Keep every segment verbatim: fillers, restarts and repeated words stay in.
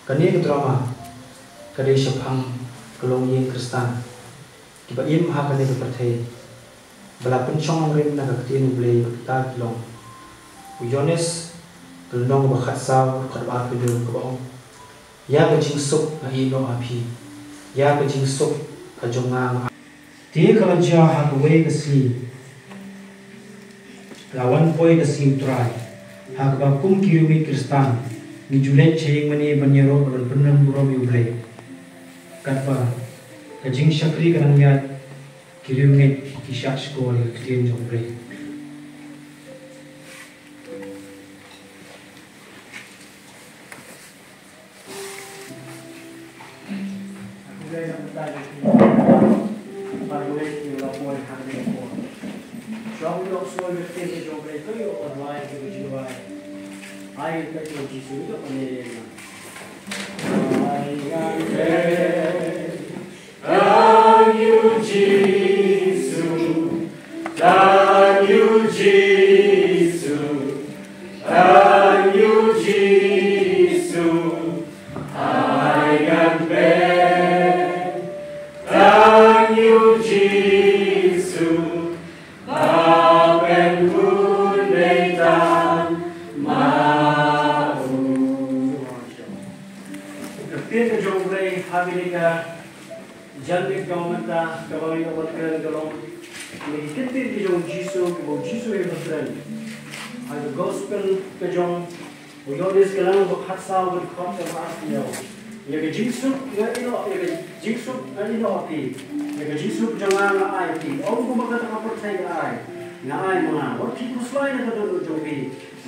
Kane ka drama ka dei shaphang ka longïing Khristan kiba im ha kane ka pyrthei ba la pynshong nongrim na ka ktien U Blei bad kita ki long u Ïoannis, ka lynnong ba khatsaw, khatwar, kaba ong: Ïa ka jingsuk nga ïehnoh ha phi, ïa ka jingsuk ka jong nga nga. Te ka la jia ha kawei ka sngi, la wan poi ka sngi U Trai, ha kaba kum ki riewngeit Khristan ngi ju leit sha ïingmane ban ïaroh bad ban pynlong burom ïa U Blei. Katba ka jingshakri ka nang ïaid, ki riewngeit ki shah shkor ïa ka ktien jong U Blei. Tang ïa u Jisu, tang ïa u Jisu, tang ïa u Jisu, ai ngan peit. Tang ïa u Jisu, ba pynbun dei tang ma u. Ka ktien ka jong U Blei ha kane ka janmiet ka mynta kaba ngi ïoh ban kren ka long na ki ktien ka jong u Jisu, kaba u Jisu u ïa ban kren ha ka gospel ka jong u Ïoannis, ka lynnong ba khatsaw, ka dkhot kaba arphew. Ïa ka jingsuk nga ïehnoh, ïa ka jingsuk nga ïehnoh ha phi. Ïa ka jingsuk jong nga nga ai ha phi. Ym kumba kata ka pyrthei ka ai, nga ai ma nga. Wat phi khuslai na ka dohnud jong phi,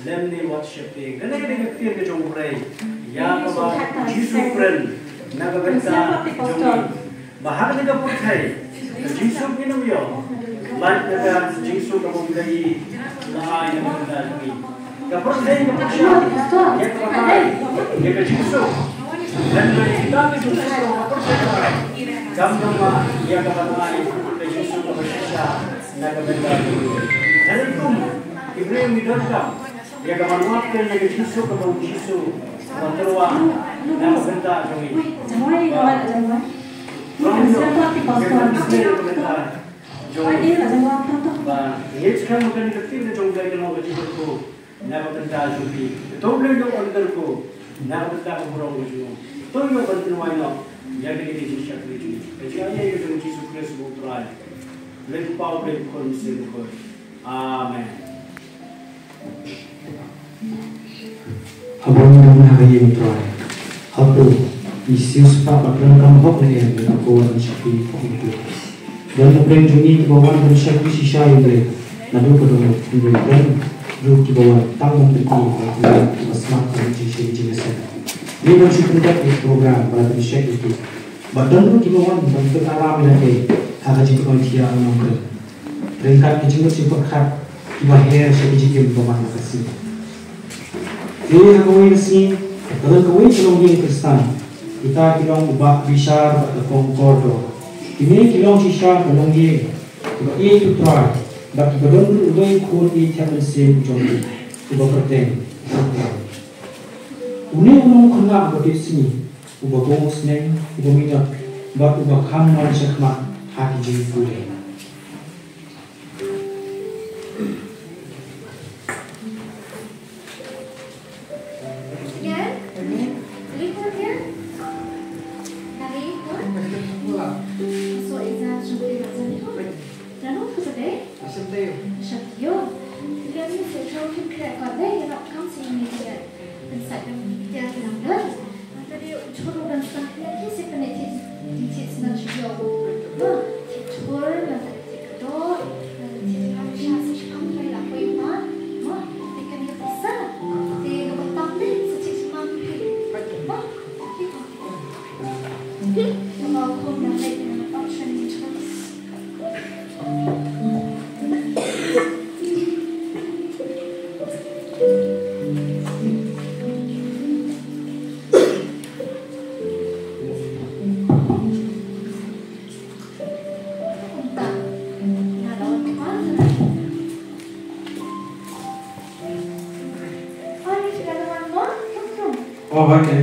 lymne wat sheptieng. Kane ka dei ka ktien ka jong U Blei ïa kaba u Jisu u kren na ka bynta jong ngi. Ba ha kane ka pyrthei ka jingsuk ngin ym ïoh, lait na ka jingsuk kaba U Blei u la ai na ka bynta jong ngi. Ka pyrthei ka pyrshah ïa kaba ai ïa ka jingsuk. Hynrei kita ki jingsuk ka pyrthei ka ai, kam dei ma ïa kaba ai ka jingsuk kaba shisha na ka bynta jong ngi. Hynrei kum ki briew ngi donkam ïa ka ban wad kren ïa ka jingsuk kaba u Jisu u wan tyrwa na ka bynta jong ngi. Ba ngi ïoh ïa ka bynta jong ngi. Ba ngi ïoh ïa ka bynta jong ngi. Ba ngi ïoh ïa ka bynta jong ngi. Ba ngi ïoh ïa ka bynta jong ngi. Na ka bynta jong phi. To Blei, to wan kyrkhu na ka bynta ka burom ka jong u. To ïoh ban kynmaw noh ïa kine ki jingshakri jong u. Ka jingaiei ka jong u Jisu Khrist u Trai. Blei Kpa, Blei Khun, Blei Kynrad. Amen. Haba ngi don ha ka ïing u Trai, hato ngi siewspah bad donkam hok ne em ïa ka kawei ka shakri hok ne em? Don hapdeng jong ngi kiba wan ban shakri shisha ïa U Blei naduh ka dohnud, hynrei don ruh kiba wan tang ban pyni ïa ka kaba smat ka jingshakri jingïaseng. Ngi ban shu pyndep ïa ka program ba la pynshai ïa ki. Bad don ruh kiba wan ban pynaram ïa lade ha ka jingpynïaid ïa u nongkren. Ryngkat ki jingmut jingpyrkhat kiba her sha ki jingim ba man la ka sngi. Te ha kawei ka sngi, ka don kawei ka longïing Khristan. Kita ki long u Bah Bishar bad ka Kong Kordor. Kine ki long shisha ka longïing kiba ïeit u Trai bad kiba don ruh u dei u khun ïeit thiang mynsiem u jong ki, uba kyrteng u Trai. Une u long u khynnah uba tied sngi, uba bun sneng, uba minot bad uba kham mon shakhmat ha ki jingpule. Again? Lihun again? Lihun? So is that something that's a little? Nano ka sa dei? Nasham taïew. Nasham taïew. Ïa, ngi sa jong ki kre ka dei, ïa, kam sa ngi ïa. Kan sa jong ki ïa ki nang dei. Nang ka dei u churu kan sa ïa ki si kan ïa ki. Ki si nang shi ïa. Ha, ki chur, nang ka dei ki do, nang ka dei ki nang sha si kam pai la pai ma. Ma, ki kan ïa sa. Ki ka ba tam dei, sa ki si ma ki. Ma, ki ka. Oh, okay.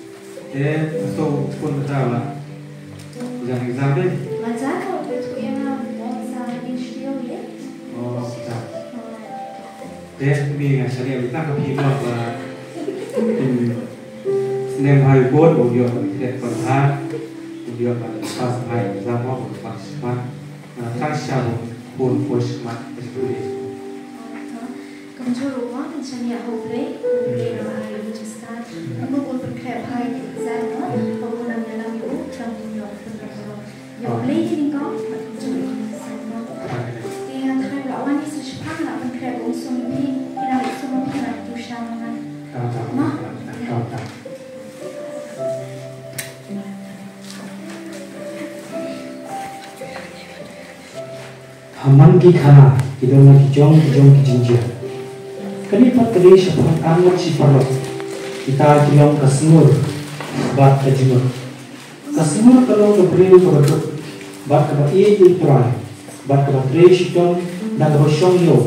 Eh, so pun betul lah. Jangan exam deh. Macam tu tu yang mau sa ni studio ni. Oh, betul. Te mi nga shani abita ka phi ma ba. Snem hai bot u dio ba kret pa ha. U dio ba pas hai za mo ba pas ma. Na ta sha bo bon ko shma ka juli. Kam jur u wan shani a ho play. Play na hai register. Mo bon pun kret hai za mo. Ko bon nam ya nam u tam u dio pun. Ïa U Blei hi nyngkong, bad kumjuh ïa ki nongsan mo. Te nga tharai ba la wan ïa sa shiphang, la pynkhreh ba un sum ïa phi, ki nang leit sum ïa phi, la tu sha ma nga. Mo? Ha man ki khana, ki don la ki jong, ki jong ki jingjia. Kane pat ka dei shaphang arngut shi paralok. Kita ki long ka sngur, bad ka jingmut. Ka sngur ka long ka briew kaba duk, bad kaba ïeit ïa U Trai, bad kaba trei shitom da kaba shong ïew.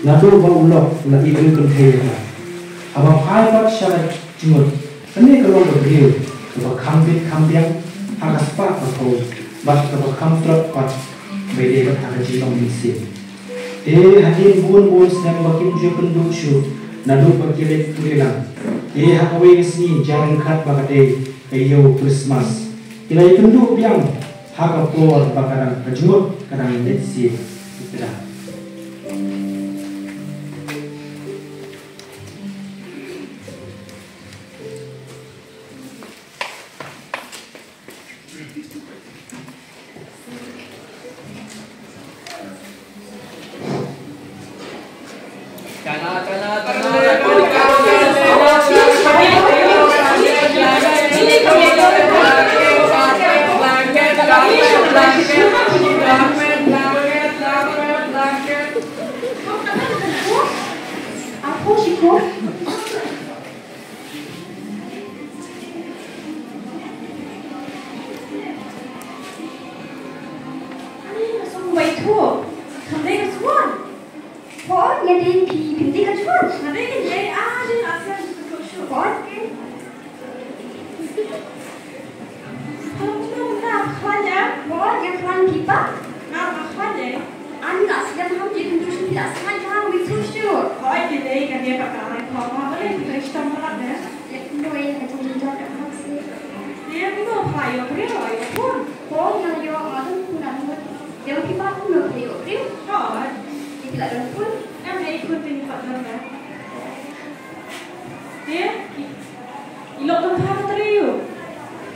Naduh ba u lok u la ïeit kynthei ïa ka. Haba phai pat sha la jingmut, kane ka long ka briew kaba kham bit kham biang ha ka spah ka phew, bad kaba kham trot pat ba ïadei bad ha ka jinglong mynsiem. Te hadien bun bun snem ba kim ju kynduh shuh naduh ba ki leit pule lang. Te ha kawei ka sngi jar ryngkat ba ka dei ka ïew Krismas, ki la ïakynduh biang ha ka por ba ka dang, ka jingmut ka dang leit sha ïing. Ani, nga sngewbha ïathuh. Kam dei ka juan. Poi, nga dei phi, phim dei ka juan. Nga dei, nga dei, ah, dei, ah, siang, ka kut shuh. Poi, ke. Poi, nga khlaiñ, ah. Poi, nga khlaiñ phi pat. Nga, nga khlaiñ, eh. Ani, la siang ham, je kynduh shuh, la siang ham, wi shuh shuh. Poi, ke dei, ka dei pat ka rai poi, nga, balei phi trei shitom palat, eh. Ïa kynduh, eh, ka jingjynjar ka hap sih. Ïa kynduh, poi, ïa briew, ïa pun. Poi, nga ïoh, nga don pun, nga don. Ïa phi pat pun, ïa phi ïoh briew. Hooid. Ïa phi la don pun. Em, ïa i khun phi pat don, eh. Ïa, i, i lok don pha ka trei ïa u.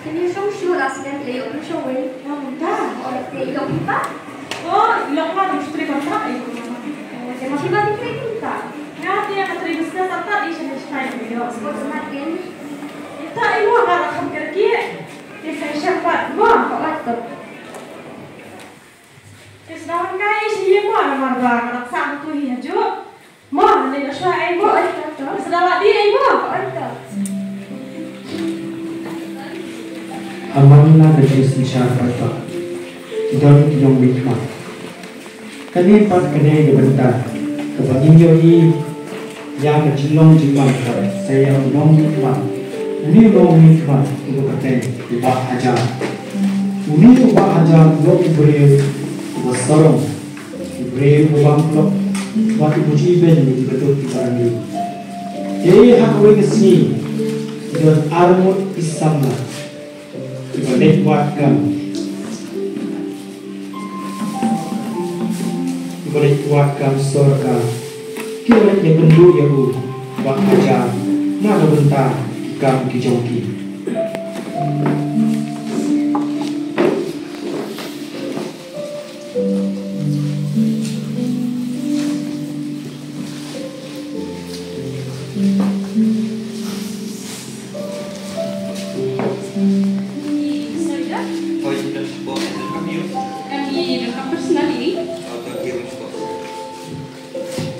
Kane shong shuh la snem, phi la ïoh briew shawei. Ong mynta. Hooid, te i lok phi pat. Oh, i lok nga don sha trei kumta, i lok nga. Oh, te ma phi pat phi trei kumta. Nga te nga trei business ata, i sha, sha, sha, i lok. Sport mat ken. Ita i mo nga la kham kyrkieh. Te sa shem pat mo. Hooid, to. Te sdang ka i shi mo namar ba nga la sah tu hi hajuh. Mo, ni la shwa ai mo. Hooid, to. Sdang la di ai mo. Hooid, to. Amon la ka jingsynshar pat. Don ki jong mi khmat. Kane pat ka dei ka bynta kaba ngin ïohi ïa ka jinglong jingman ka sa ïa u nongmihkhmat. Une u nongmihkhmat uba kyrteng u Bah Hajar. Une u Bah Hajar u long u briew uba sarong, u briew uba bam lok, bad uba ju ibeiñ ïa kiba duk kiba rangbah. Te ha kawei ka sngi ki don arngut ki samla. Kiba leit wad kam. Kiba leit wad kam sorkar. Kiba leit ïakynduh ïa u Bah Hajar na ka bynta ki kam ki jong ki. Sorry, Doc. Kami doka personal ini.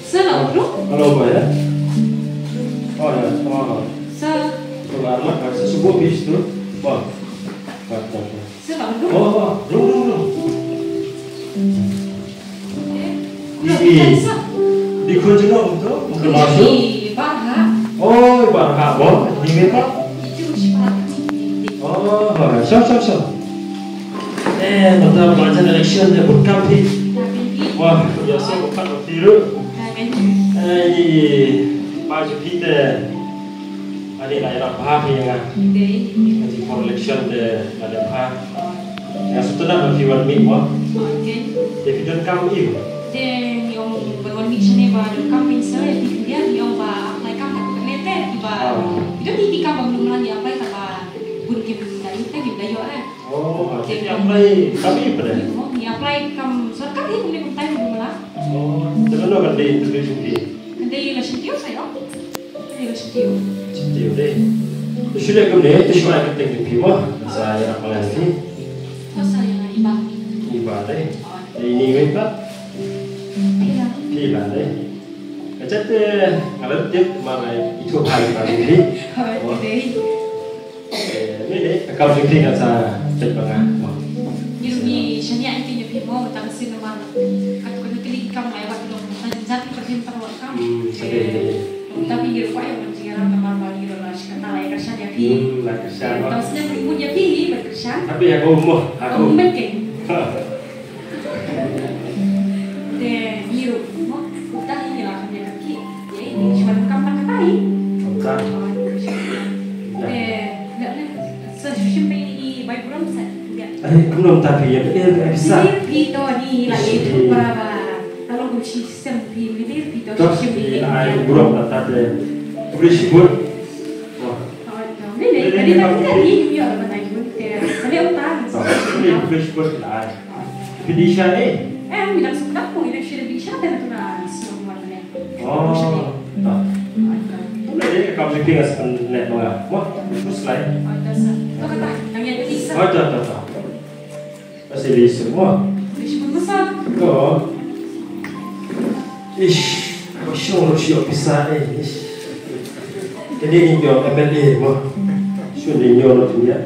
Sir, Hello, ba, ya? Oh, ya, oh. Sir. Sir, armat, sir, subuh bis tu. Ba. Ba, ba, ba. Sir, ba, duduk. Oh, ba, duduk, duduk, duduk. Eh, duduk, sir. Di khun jenguk tu, bukan masuk. Di Barha. Oh, Barha, ba. Di mana? Itu si Barha. Oh, ba, sure, sure, sure. Eh, mynta ba jan election te bun kam phi. Wah, ïa sngewbha ba phi ruh. Eh, i ba ju phi te. Ani la ïa bha phi ïa nga. Ka jingpor election te la dep bha. Nga sngewtynnat ba phi wan mih mo. Te phi don kam ïa u. Te ngi ong ban wan mih shane ba don kam phi sa ïa phi khyndiat ngi ong ba apply kam ha ka kane te ki ba. Phi don ki kam ba mlum lang ïa apply ta ba bun kim da ïoh te kim da ïoh eh. Oh, ha, te apply kam ïa phi. Ngi apply kam sorkar hi kumne kumtai kumne la. Oh, te mano kan dei interview jong phi? Kan dei la Shintiew sa ïoh. Kan dei la Shintiew. Shintiew dei. Te shu leh kumne, te shu ai kyrteng jong phi mo. Sa ïa apply phi. Ko sa ïa iba. Iba dei. Te ini wei pat. Phi la. Phi la dei. Ka chat te nga la tip mar ai itu hai phi. Hoi, dei. Eh, ni ni, ka kam ni kan sa cek banga. Ni ni shania itu ni phi mo tang sin namar kat ko ni kali kam lai wat long ta jin jat ni perhim tang wat kam. Hmm, sedih ni. Tapi ni rupa yang menjadi orang namar bagi lo lah shikata lai kerja dia phi. Hmm, lai kerja. Tahu sedang ribut dia phi ni berkerja. Tapi aku mo, aku. Aku mungkin. Te ngi ruh mo uta hi ngi la kham ïa ka ki. Ïa i ngi shu wan kam la ka tai. Uta. Te leh leh sa shu shim pei i bai burom sa. Ai kumno ta phi ïa phi ïa phi sa. Phi to ni la i tu para ba. Ta long kum shi sem phi mi dir phi to shi sem phi. Ai burom ta te. Puri shibun. Wah. Ni ni ni ta ni ni ïa la ba nai bun te. Sa le uta. Ni puri shibun ai. Phi di sha ne? Eh, mi dang suk dang pun ida sha di sha dan tu na suk wan ne. Oh. Ta. Boleh deh, kam di pingas kan ne manga. Wah, terus lai. Oh, ta sa. Tu kata, nang ya di sa. Oh, ta, ta, ta. Masih di semua. Di semua masa. Oh. Ish, ko shong ro shi officer eh. Ish. Kane ni yo M L A mo. Shun ni yo ro tu ya.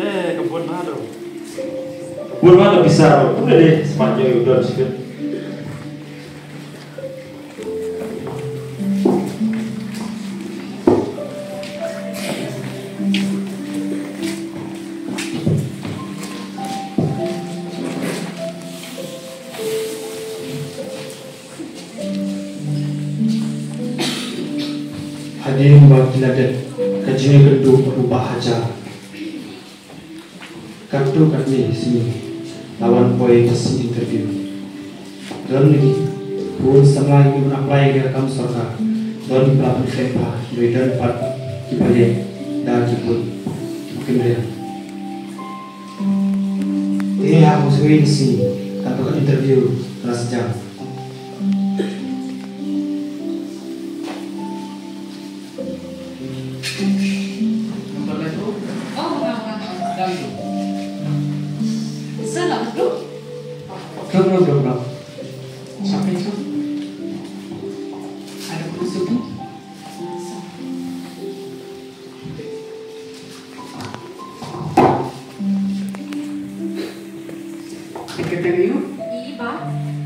Eh, ka bun bha to. Ka bun bha to pisa. Kumne de smat ïa u don sikit. Hadien ba ki la dep ka jingïakynduh bad u Bah Hajar. Katto katne sngi la wan poi ka sngi interview. Don ki bun samla kiba apply ïa ka kam sorkar. Don kiba la pynkhlem bha, hynrei don pat kiba leh da ki bun. Kim leh. Te ha ka sngi katto ka interview ka la sdang. Number lain tu? Oh, nga, nga. Dah tu. Sir, nak duduk? Duduk, duduk, duduk. Siapa itu? Ada kursi tu? Kata you? Iba.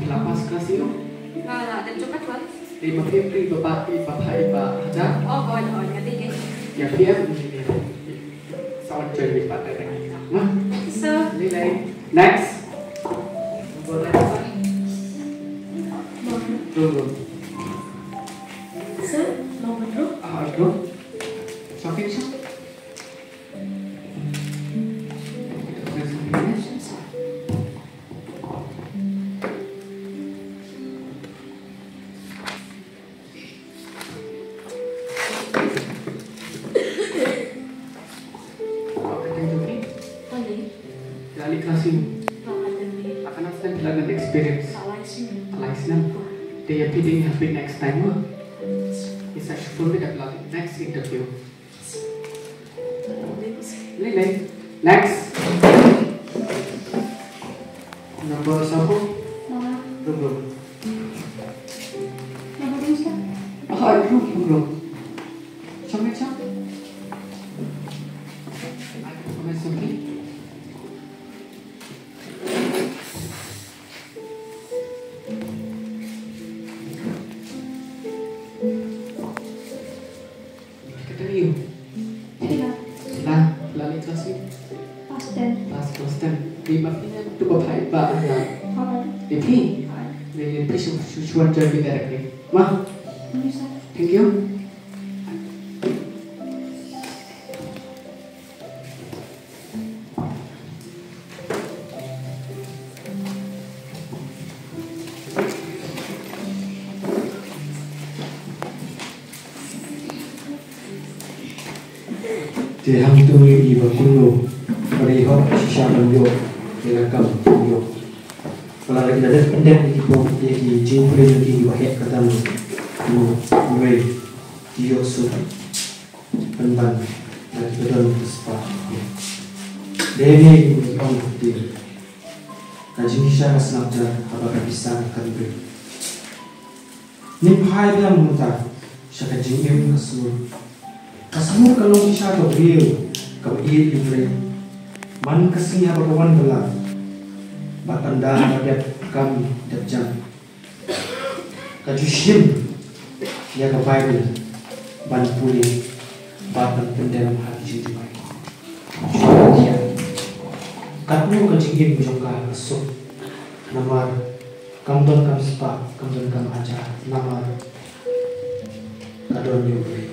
Lepas kelas you? Nga la dep jong ka twelve. Iba P M tu iba ba iba ba iba Hajar. Oh, oh, oh, nga dei ke. Ya P M ni ni. Sawan join ni pat. Nah. So. Ni lai. Next. Go next. Go, go. Sir, nomor dua. Ah, dua. Something, sir? Lali klasi. Lakan as dan experience. Alai snem. Te ya piding happy next time. Isa shukul bida lali next interview. Lele. Next. Number sabo. Ten. Pass class ten. Phi ba phi ne tu ba phai ba ya. Hooid. Ïa phi. Hooid. Ïa phi shu shu shu wan join phi directly. Ma. Yes, sir. Thank you. Te hangtu ïa i ba kumno ba dei hok shisha ban ïoh ïa ka kam ïoh. Ba la dei da dep pyndep ïa ki pop ïa ki jingpynim ïa ki ba heh ka dang ïoh wei ki ïoh suk pynban da ki ba don ka spah. Dei ne ki ong te ka jingshisha ka sngap jar haba ka pisa ka kynriah. Ngin phai biang mynta sha ka jingim ka sngur. Ka sngur ka long shisha ka briew kaba ïeit ïa U Blei. Man ka sngi haba ka wan bylla bad ynda ka dep kam dep jam, ka ju shim ïa ka Baibl ban pule bad ban pyndem ha ki jingduwai. Katno ka jingim jong ka ka suk, namar kam don kam spah, kam don kam hajar, namar ka don ïa U Blei.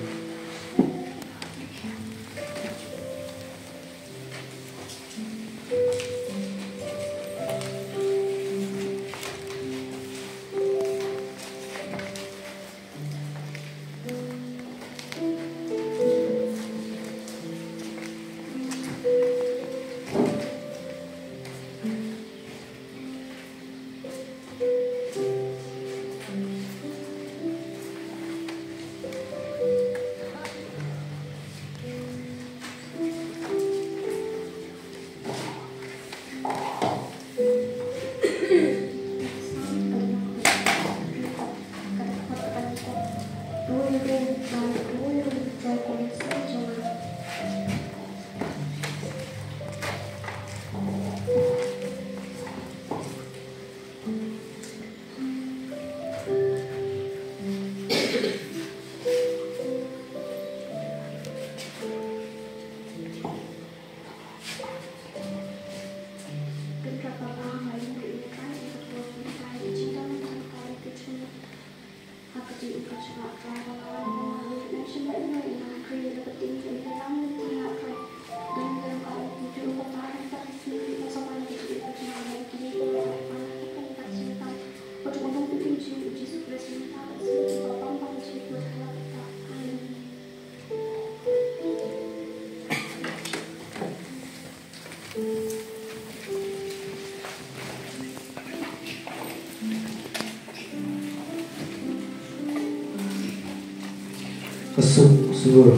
Ka suk sngur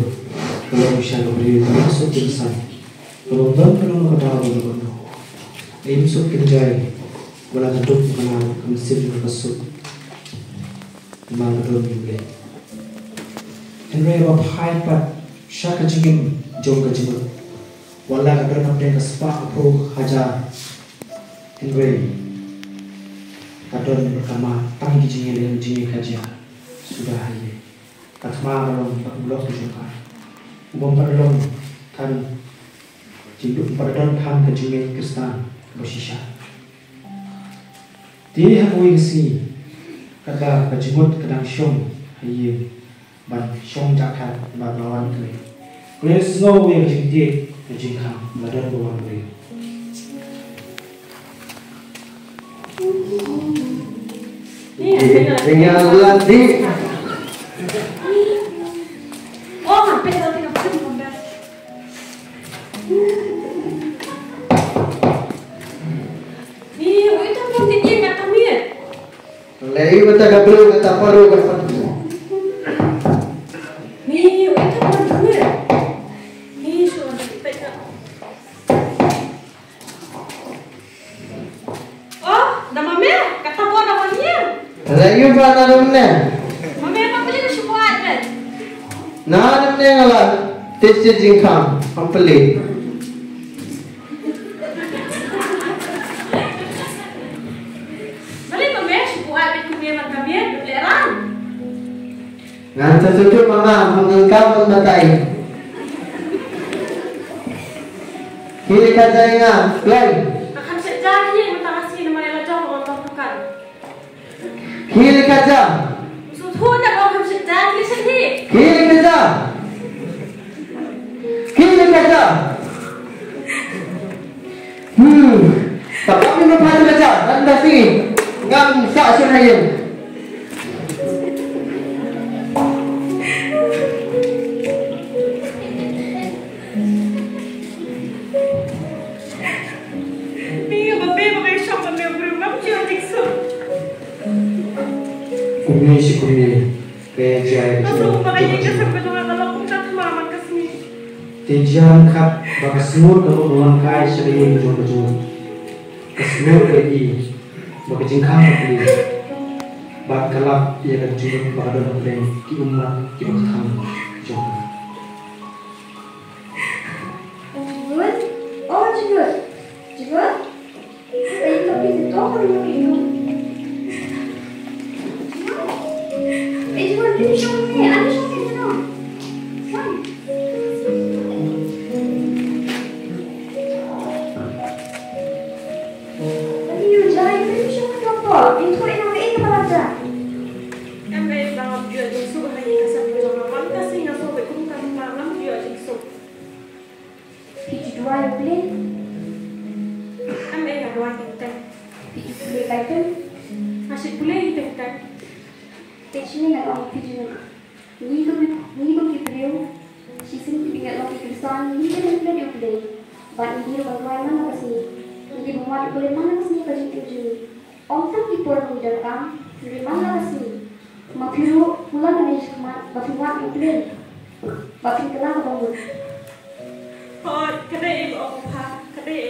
ka long shisha ka briew ka suk jingsan. Ka long don ka long ka daw ka long. Ka im suk ka jai. Wala ka duk ka na ka mynsiem ka suk. Namar ka don ïa U Blei. Hynrei ba phai pat sha ka jingim jong ka jingmut. Wat la ka don hapdeng ka spah ka phew hajar, hynrei ka don bad ka mad tang ki jingïaleh jingïakajia suda ha ïing. Ka thma ka long bad u lok u jong ka. U bym pat long than jingduk, bym pat don than ka jingngeit Khristan kaba shisha. Te ha kawei ka sngi, katba ka jingmut ka dang shong ha ïing, ban shong jahthait bad ba wan kane. Kane sngew ïa ka jingtieng ka jingkhang la don ba wan briew. Ïa la di. Oh, hampir nanti nak pun. Ni, wei tu pun tinggi nak kami. Lei bata ka briew kata paru ka pat. Ni, wei tu pun tinggi. Ni, suruh nanti pecah. Oh, da ma me, kata ko da wan ïa. Lei ïa ba na dum ne. Ma me, ma peli ka shu buat ne. Na dum ne nga la. Te shi jingkhang, ma peli. Balei ma me shu buat bad kumne man ka me, duk leh rang. Ngan sa sujud ma nga, ma nga ka ban batai. Khie leit khat ja ïa nga, Kloi. Nga kham shet ja hi mynta ka sngi namar ïa la jong ka ban pang phukan. Khie leit khat ja. Sngewthuh na ba kham shet ja, khie leit shet hi. Khie leit khat ja. Khie leit khat ja. Hmm. Tang ba ym pha khat ja, tang da sngi. Ngam sah shuh ha ïing. Kumne shi kumne, ka ïa jia ïa ka jingmut jong ka jong. Te jia ryngkat ba ka sngur ka lut ban wan kai sha ka ïing ka jong ka jong. Ka sngur ka ïohi ba ka jingkhang ka pli bad ka lap ïa ka jingmut ba ka don hapdeng ki ummat kiba khatkhang jong ka. Jingmut, oh Jingmut, Jingmut. Phi ju duwai ïa U Blei? Em, eh, nga duwai teng teng. Phi ju pule kai teng? Nga shu pule hi teng teng. Te shini ngan ong phi ju. Ngi kum, ngi kum ki briew, shisien ki bym long ki Khristan, ngi dei ban pynleit ïa U Blei. Bad ngi dei ban duwai man la ka sngi. Ngi dei ban wad ïa U Blei man la ka sngi ka jingtip jong ngi. Ym tang ki por ba ngi donkam, hynrei man la ka sngi. Ma phi ruh, kular nangne shakhmat ba phin wad ïa U Blei. Ba phin kylla kaba mut. Hooid, ka dei ba ong u Pha, ka dei.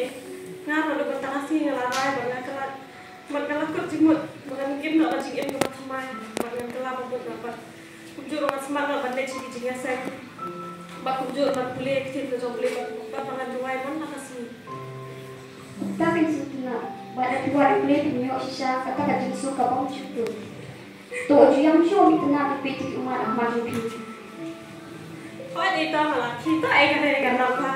Nga ruh da mynta ka sngi nga la rai bad nga kylla, bad nga la kut jingmut ba ngan im noh ka jingim kaba thymmai bad ngan kylla ba mut noh bad. Kumjuh ruh ngan smat noh ban leit sha ki jingïaseng. Bad kumjuh ban pule ïa ka ktien ka jong U Blei bad, bad ba ngan duwai man la ka sngi. Kata ka jingsngewtynnat, bad lada phi wad ïa U Blei phin ïoh shisha kata ka jingsuk kaba ym shukor. To ju ïam shuh, ym itynnat ïa phi, to ki ummat ha khmat jong phi. Hooid, ito ma la, kita ai ka dei ka nang ba.